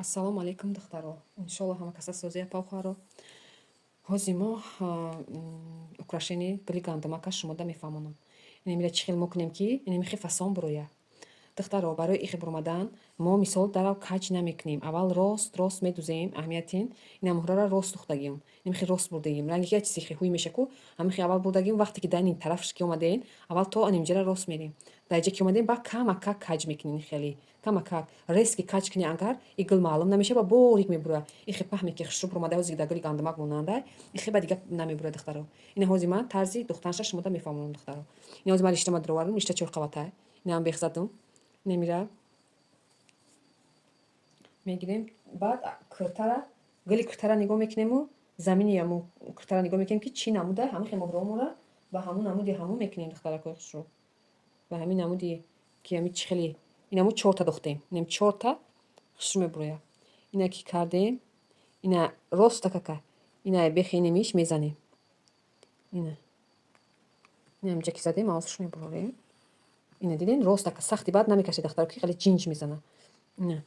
Ассалому алайкум, духтаро. Иншолло, ҳама каса созия, павхаро. Ҳози мо украшение гули гандумака шумода мефаҳмонам. Инамира чӣ хел мо кунем, ки инамихе фасон буроя. Духтаро, барои ихе буромадан мо, мисол, дарав каҷ намекунем. Аввал рост рост медузем, аҳамиятин. Ина муҳрара рост духтагим. Инамихе рост бурдагим. Ранги ки чизи хе ҳуй меша ку, ҳамихе аввал бурдагим, вақте ки дар ин тарафш ки омадем, аввал то анимҷара рост мерем. Дар иҷа ки омадем, ба камакак каҷ мекунем хеле. Камакак резко каҷ кунӣ агар, и гул маълум намешава, борик мебура. Ихе паҳме ки хушрӯ буромада, ҳози дар гули гандумак монанда, ихе ба дига намебура, духтаро. Ина ҳози ман тарзи духтанша шумода мефаҳмонам, духтаро. Ина ҳози ман риштама дуровардам, ришта чорқабата. Инам бех задум. Инамира мегирем, баъд кӯртара, гули кӯртара нигоҳ мекунему, замини ҳамун кӯртара нигоҳ мекунем, ки чӣ намуда, ҳамин муҳромора ба ҳамун намуди ҳамун мекунем, духтаракои хушрӯ. Ба ҳамин намуди ки ҳами чӣ хеле инаму чорта духтем. Инам чорта хушрӯ мебурояд. Ина ки кардем, ина роста кака, ина бехи инамиш мезанем. Ина. Инамҷа ки задем, авзш мебурорем. Ина диден, роста сахти баъд намекашед, духтаро, ки хеле ҷинҷ мезана. Ина.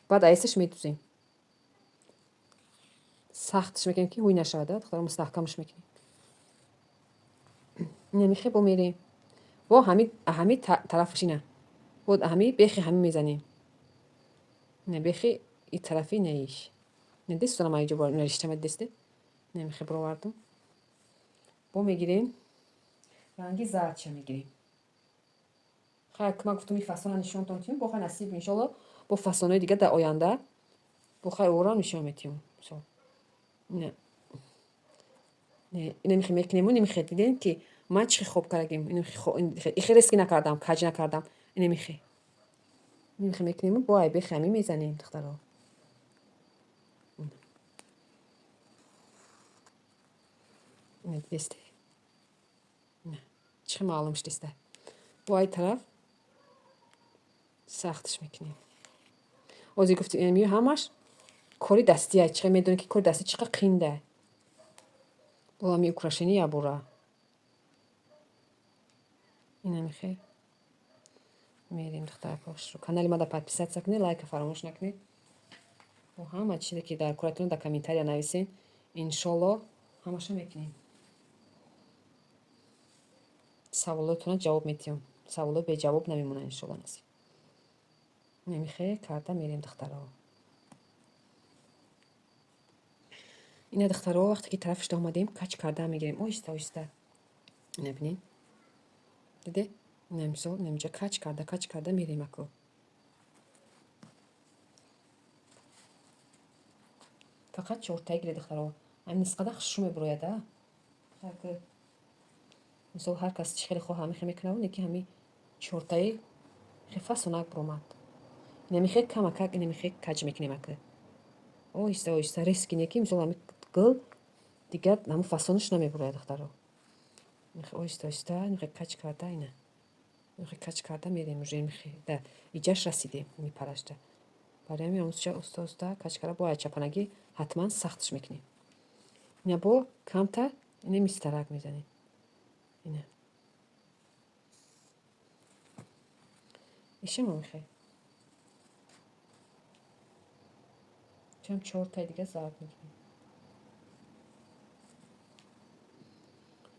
Баъд айсаш медузем. Сахтш мекунем, ки ҳуй нашавад, духтаро, мустаҳкамш мекунем. Ина михе бо мерем. Бо ҳами тарафаш ина. Бо ҳами бехи ҳами мезанем. Ина бехи и тарафи инаиш. Ина дестонам аиҷо бо ина риштама десте. Ина михе буровардум. Бо мегирем. Ранги зардша мегирем. Хайр, ма гуфтум, ин фасона нишонтон тиҳем, бо хай насиб, иншолло, бо фасонои дига дар оянда бо хай орам нишон метиҳем. Мисол. Ина. Ина михе мекунему, ина михе дидем, ки ман чӣ хоб кардагим. Ихе резко накардам, каҷ накардам. Ина михе. Ина михе мекунему, бо ай бехи ҳамин мезанем, духтаро. Ина дидесте. Ина. Чӣ маълум шудеста. Бо ай тараф сахтш мекунем. Ҳозир гуфтем, инами ҳамаш кори дастия. Чӣ медонед, ки кори дастӣ чӣ қадр қинда. Бо ҳами украшение ябора. Ина михе мерем, духтарако. Канали мада подписаться кунед, лайка фаромӯш накунед. Бо ҳама чизе ки дар коратон, дар комментария нависен, иншолло, ҳамаша мекунем. Саволотона ҷавоб медиҳам. Саволо беҷавоб намемонад, иншолло, насиб. Намихе карда мерем, духтаро. Ина, духтаро, вақте ки тарафашда омадем, кач карда мегирем. Оҳиста оҳиста. Ина бинед. Диде? Ина, мисол, инамҷа кач карда, кач карда мерем аку. Фақат чортаи гиред, духтаро. Ҳамин нисқада хушрӯ мебурояд, а? Мисол, ҳар кас чӣ хеле хоҳа, ҳамихе мекунаву, неки ҳами чортаи хе фасонак буромад. Инамихе камакак, инамихе каҷ мекунем ака. Оҳиста оҳиста, резко неки, мисол, ҳами гул дигар ҳамун фасонаш намебурояд, духтаро. Оҳиста оҳиста инихе кач карда, ина. Инихе кач карда мерем, уже инихе да иҷаш расидем, мепарашда. Барои ҳамин ҳамунча оста оста кач карда, бо чапанагӣ ҳатман сахтш мекунем. Ина бо камтар ина мистарак мезанем. Ина. Ишам мехе. Чам чортаи дига зард мекунем.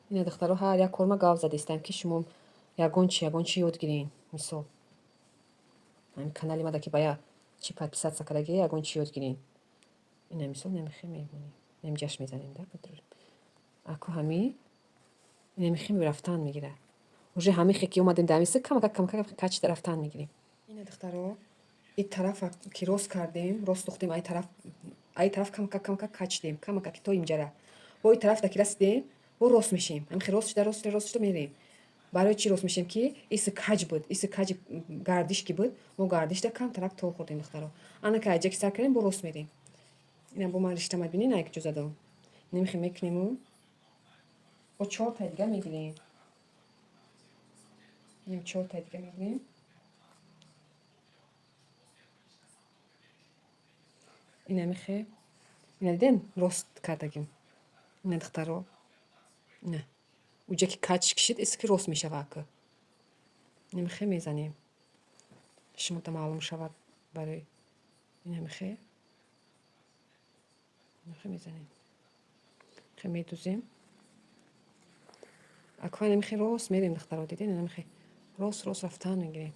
Ина, духтаро, ҳар як корма гав задистам, ки шумо ягон чи, ягон чи ёд гирен. Мисол. Ҳамин канали мада ки ба я чи подписаться кардаги, ягон чи ёд гирен. Ина, мисол, намихе мемонем. Намҷаш мезанем, да? Аку ҳами инамихе рафтан мегирад. Уже ҳамихе ки омадем дар ҳамиса, камакак камакак кач рафтан мегирем. Ина, духтаро, и тарафа ки рост кардем, рост духтем, ай тараф камакак камакак качдем, камакак то инҷара. Бо и тараф ки расидем, бо рост мешем. Ҳамихе рост шуда, рост шуда, рост шуда мерем. Барои чӣ рост мешем? Ки иси каҷ буд, иси каҷ гардиш ки буд, мо гардишда камтарак тол хӯрдем, духтаро. Ана ки айҷа ки сар кардем, бо рост мерем. Ина бо ман риштама бинед, ай ки ҷо задам. Инамихе мекунему, бо чортай дига мегирем. Инам чортай дига мегирем. Инамихе. Ина дидем, рост кардагим. Ина, духтаро. Ина. Уҷа ки кач кишид, иси ки рост мешава ака. Инамихе мезанем. Шумода маълум шавад барои Инамихе мезанем, хе медузем. Аква инамихе рост мерем, духтаро, дидед, инамихе рост рост рафтан мегирем.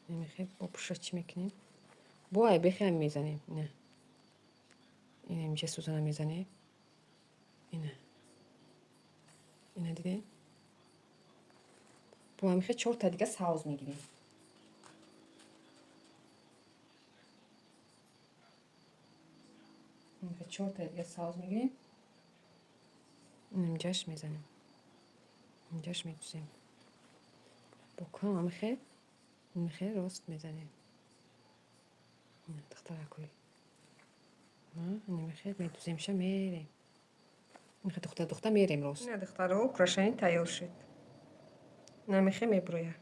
Инамихе бо пуша чӣ мекунем? Бо айбехи ҳам мезанем. Ина, ина инҷа сӯзана мезанем. Ина, ина, дидед? Бо ҳамихе чорта дига савз мегирем. Чорта дига савз мегирем, инҷаш мезанем, инҷаш медузем. Бо кам ҳамихе, инихе рост мезанем, духтаракои. Инамихе медуземша, мерем, инихе духта духта мерем рост. Ина, духтаро, украшение тайёр шуд. Инамихе мебурояд.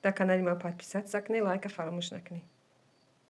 Дар канали ман подписаться кунед, лайка фаромӯш накунед.